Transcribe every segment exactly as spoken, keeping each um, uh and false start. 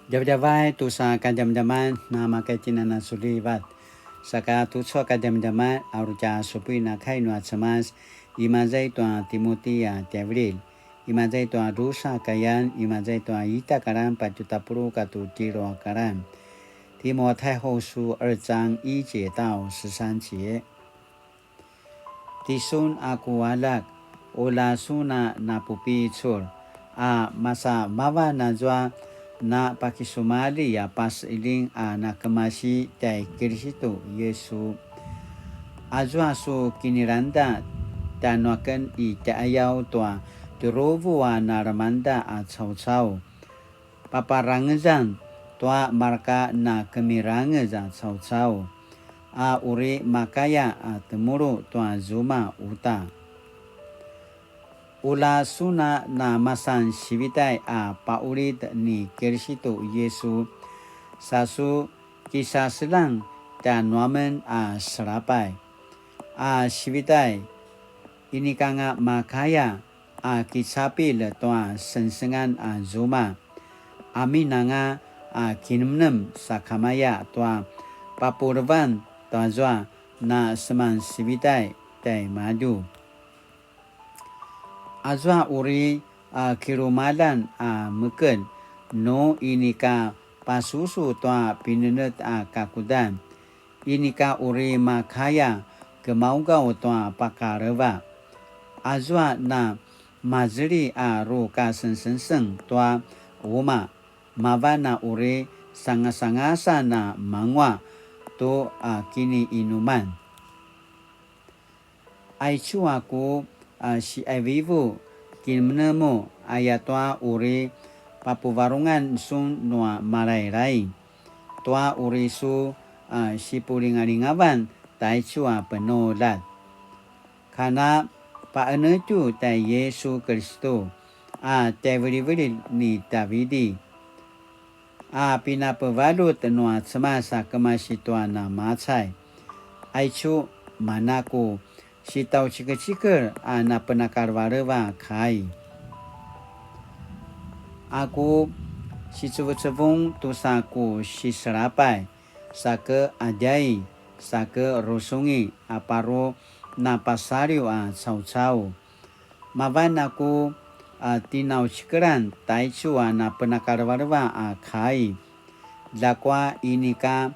Djavadjavay tusa kadjamadjaman, na makaitinan a sulivat. Saka tucu a kadjamadjaman, a uri tja supuin a kai nua Cemas, imaza i tua Timoti a tjaivililj, imaza i tua drusa a kayan, imaza i tua ita a karan patje tapuluq katua tjelu a karan. 提摩太後書二章一節到十三節。 Tisun a ku aljak, ula sun a napupicul, a masa mavan azua na pakisumalji a paseljing a nakemasi tjai Kilisitu Yisu. Azua su kinilangda tjanuaken i tjaiqayaw tua tjuruvu a nalemangda a caucau, paparangezan tua marka nakemirangez a caucau, a uri makaya a temulu tua zuma uta. Ula sun a namasan sivitai a paulit ni Kilisitu Yisu, sa su kisaseljang tjanuamen a selapay. A sivitai, inikanga makaya a kicapilj tua sengsengan a zuma, aminanga a kinemnem sakamaya tua papulevan tuazua na seman sivitai tjaimadju. Azua uri a kilumalan a mekel nu inika pasusu tua pinenetj a kakudan, inika uri makaya gemaugaw tua pakaleva. Azua na mazeli a rukasengsengseng tua quma, mavan a uri sangasangasan a mangua tu a kiniqinuman. Aicu a ku a siqaivivu, kinemnemu, ayatua uri papuvarungan sun nua malailai, tua uri su a sipulingalingavan taicu a penuljat. Kana paqenetju tjai Yisu Kilisitu a tjaivilivililj ni Davidi, a pinapevaljut nua Cemas a kemasi tua namacay. Aicu mana ku sitaucikecikel a napenakalevaleva a kai. A ku sicevecevung tusa ku siselapay, sa ke adjai, sa ke rusungi a paru napasaliw a caucau. Mavan a ku a tinaucikelan taicu a napenakalevaleva a kai. Ljakua inika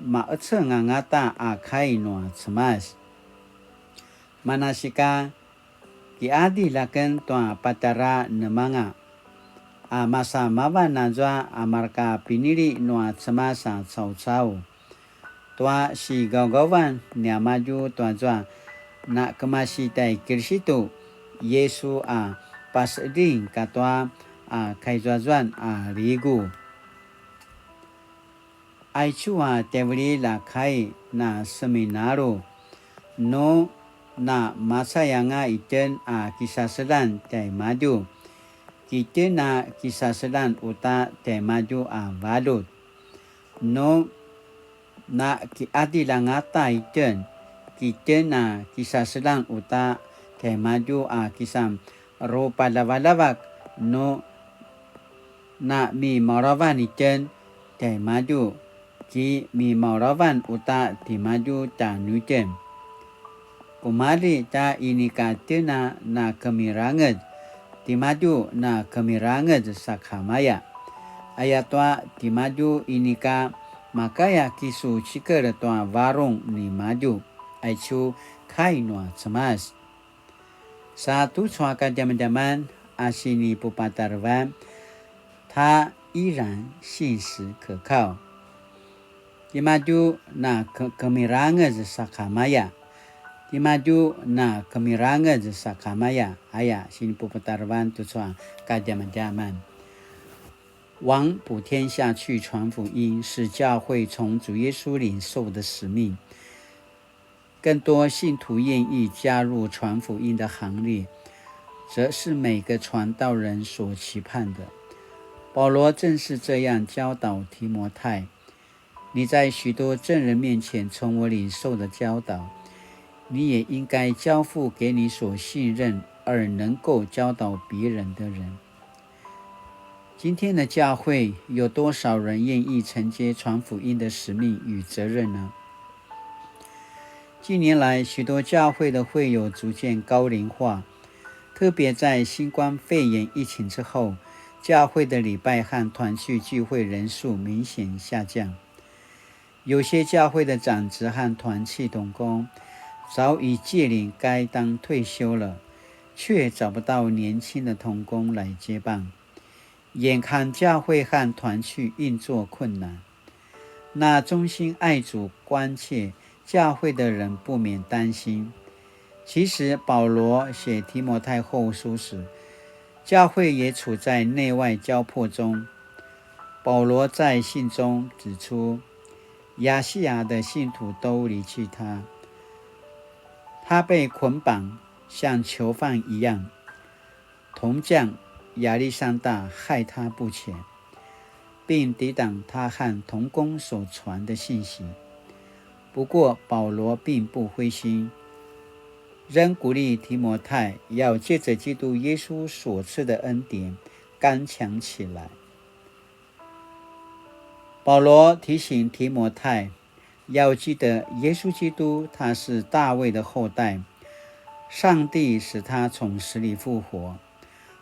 maqeceng angata a kai nua Cemas. Manasika kiqadilj aken tua patjara nemanga, a masa mavan azua a marka pinili nua Cemas a caucau. Tua sigaugavan niamadju tuazua na kemasi tjai Kilisitu Yisu a paseqeljing katua a kaizuazuan a ligu. Aicu a tjaivililj a kai na seminalu, nu na macay anga itjen a kisaselan tjaimadju, kitjen a kisaselan uta tjaimadju a valjut. Nu na kiqadilj angata itjen, kitjen a kisaselan uta tjaimadju a kisan rupaljavaljavak, nu na mimauravan itjen tjaimadju, ki mimauravan uta timadju tjanuitjen. Kumalji ta inika tjen a na kemirangez, timadju na kemirangez sakamaya. Ayatua timadju inika makaya kisucikel tua varung nimadju, aicu kai nua Cemas. Sa tucu a kadjamadjaman a sinipupatarevan, 他依然信实可靠. Timadju na ke-, kemirangez sakamaya. Timadju na kemirangez sakamaya. Aya, sinipupatarevan tucu a kadjamadjaman. 王普天下去传福音，是教会从主耶稣领受的使命。更多信徒愿意加入传福音的行列，则是每个传道人所期盼的。保罗正是这样教导提摩太：你在许多证人面前从我领受的教导，你也应该交付给你所信任而能够教导别人的人。今天的教会有多少人愿意承接传福音的使命与责任呢？近年来，许多教会的会友逐渐高龄化，特别在新冠肺炎疫情之后，教会的礼拜和团契聚会人数明显下降。有些教会的长执和团契同工早已届龄，该当退休了，却找不到年轻的同工来接棒。眼看教会和团契运作困难，那忠心爱主、关切教会的人不免担心。其实保罗写提摩太后书时，教会也处在内外交迫中。保罗在信中指出，亚细亚的信徒都离弃他，他被捆绑，像囚犯一样。铜匠亚历山大害他不浅，并抵挡他和同工所传的信息。不过保罗并不灰心，仍鼓励提摩太要借着基督耶稣所赐的恩典刚强起来。保罗提醒提摩太，要记得耶稣基督他是大卫的后代，上帝使他从死里复活。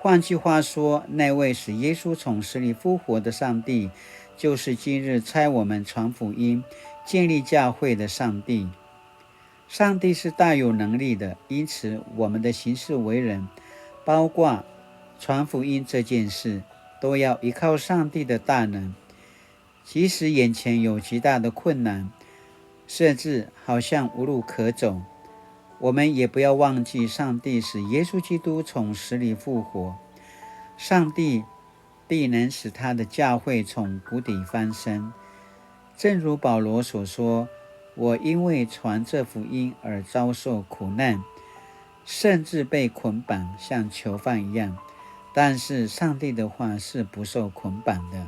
换句话说，那位使耶稣从死里复活的上帝，就是今日差我们传福音、建立教会的上帝。上帝是大有能力的，因此我们的行事为人，包括传福音这件事，都要依靠上帝的大能。即使眼前有极大的困难，甚至好像无路可走，我们也不要忘记上帝使耶稣基督从死里复活。上帝必能使他的教会从谷底翻身。正如保罗所说，我因为传这福音而遭受苦难，甚至被捆绑，像囚犯一样。但是上帝的话是不受捆绑的。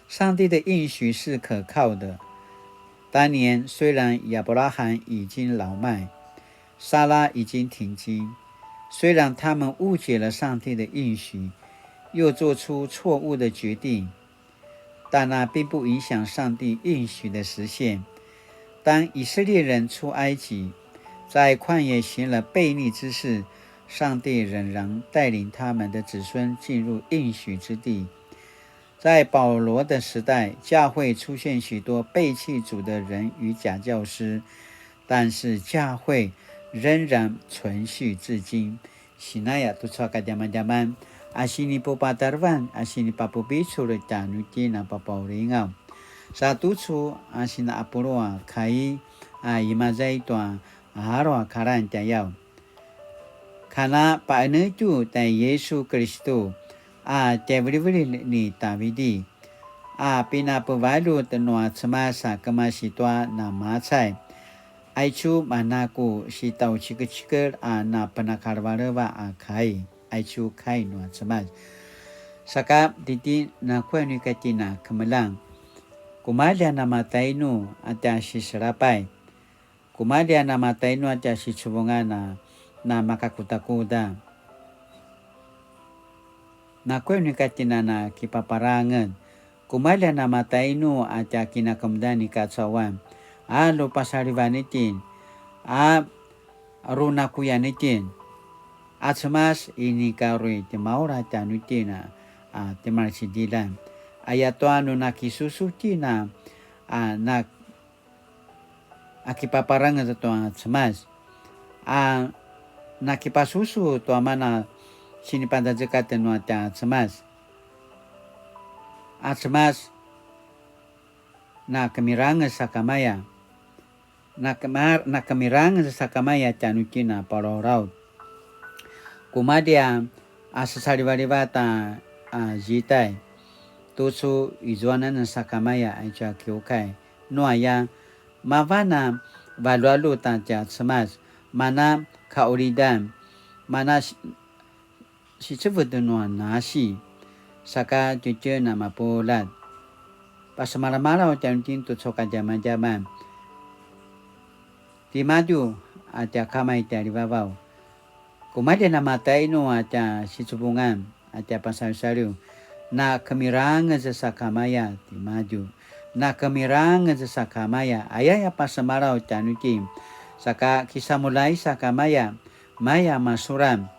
上帝的应许是可靠的。当年虽然亚伯拉罕已经老迈，撒拉已经停经，虽然他们误解了上帝的应许，又做出错误的决定，但那并不影响上帝应许的实现。当以色列人出埃及，在旷野行了悖逆之事，上帝仍然带领他们的子孙进入应许之地。在保罗的时代，教会出现许多背弃主的人与假教师，但是教会仍然存续至今。Sinaya tucu a kadjamadjaman a sinipupatarevan a sinipapupicul tjanuitjen a papaulingaw. Sa tucu a sina apulu a kai a imaza i tua aru a karan tjayaw. Kana paenetju tai Yesu Kiristu a tjaivilivililj ni Tavidi, a pinapevaljut nua Cemas a kemasi tua namacay. Aicu mana ku sitaucikecikel a napenakalevaleva a kai, aicu kai nua Cemas. Saka titi nakuya nu ika tjen a kemeljang. Kumalja namatainu a tja siselapay. Kumalja namatainu a tja sicevungan a namakakudakuda. Nakuya nu ika tjen a na kipaparangez. Kumalja namatainu a tja kinakemudan i kacauan, a ru pasalivan itjen, a ru nakuyan itjen. A Cemas inika uri tjemaula tjanuitjen a, a tjemalcidiljan. Ayatua nu nakisusu itjen a, a na a kipaparangez tua Cemas, a nakipasusu tua mana sinipadazekatj nua tja Cemas. A Cemas, nakemirangez sakamaya, nakemar-, nakemirangez sakamaya tjanuitjen a palalaut. Kumalja a sasalivalivat a, a zitai, tucu izuanan sakamaya aicu a kiukai. Nu aya, mavan a valualut a tja Cemas, mana kaulidan, mana si-, siceved nua nasi, saka tjutjun a mapuljat. Pasemalamalaw tjanuitjen tucu a kadjamadjaman. Timadju a tja Kama i tjaljivavaw. Kumalja namatainu a tja sicevungan a tja pasalisaliw. Na kemirangez sakamaya timadju. Na kemirangez sakamaya, ayaya pasemalaw tjanuitjen. Saka kisamulja sakamaya, maya masulam.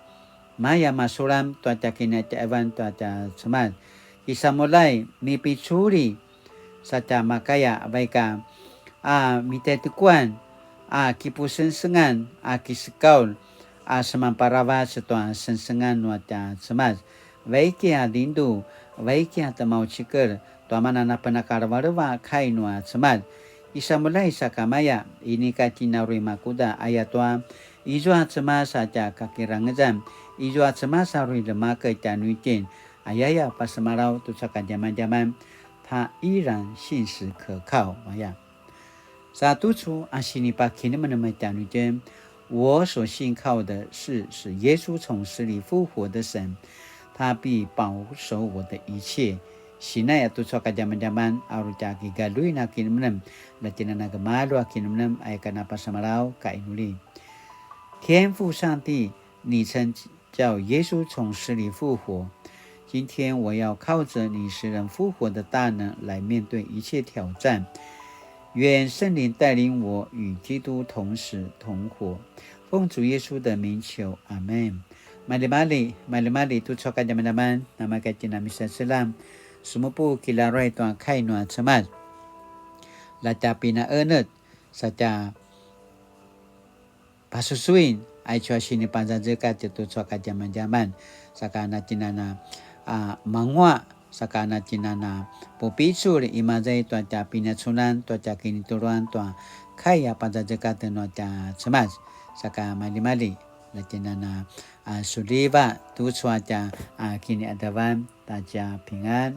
Maya masulam tua tja kinatjaivan tua tja Cemas. Kisamulja, mipiculi sa tja makaya, vaik a, a mitetekuan, a kipusengsengan, a kisekaul, a semanparavac tua sengsengan nua tja Cemas. Vaik a lindu, vaik a temaucikel, tua mana napenakalevaleva kai nua Cemas. Kisamulja sakamaya, inika tjen a uri makuda ayatua, izua Cemas a tja kakirangezan, izua Cemas a uri lemakev tjanuitjen, ayaya pasemalaw tucu a kadjamadjaman, 祂依然信實可靠 aya. Sa tucu a sinipakinemenem tjanuitjen, 我所信靠的是使耶稣从死里复活的神，祂必保守我的一切。Sinaya tucu a kadjamadjaman, a uri tja kigaljuin a kinemenem, la tjen a na gemalju a kinemenem, aya ka na pasemalaw ka inuli. 天父上帝，你曾叫耶稣从死里复活，今天我要靠着你使人复活的大能来面对一切挑战。愿圣灵带领我与基督同死同活。奉主耶稣的名求，阿们。Maljimalji, maljimalji tucu a kadjamadjaman, namaka tjen a misaselam, semupu kilaruay tua kai nua Cemas. La tja pinaenetj, sa tja pasusuin, aicu a sinipazazekat tucu a kadjamadjaman, saka na tjen a na, a, manguaq, saka na tjen a na pupicul, imaza i tua tja pinacunan, tua tja kinituluan, tua kai a pazazekat nua tja Cemas, saka maljimalji, na tjen a na, a, suliva, tucu a tja, a, kiniadavan, ta tja pingan.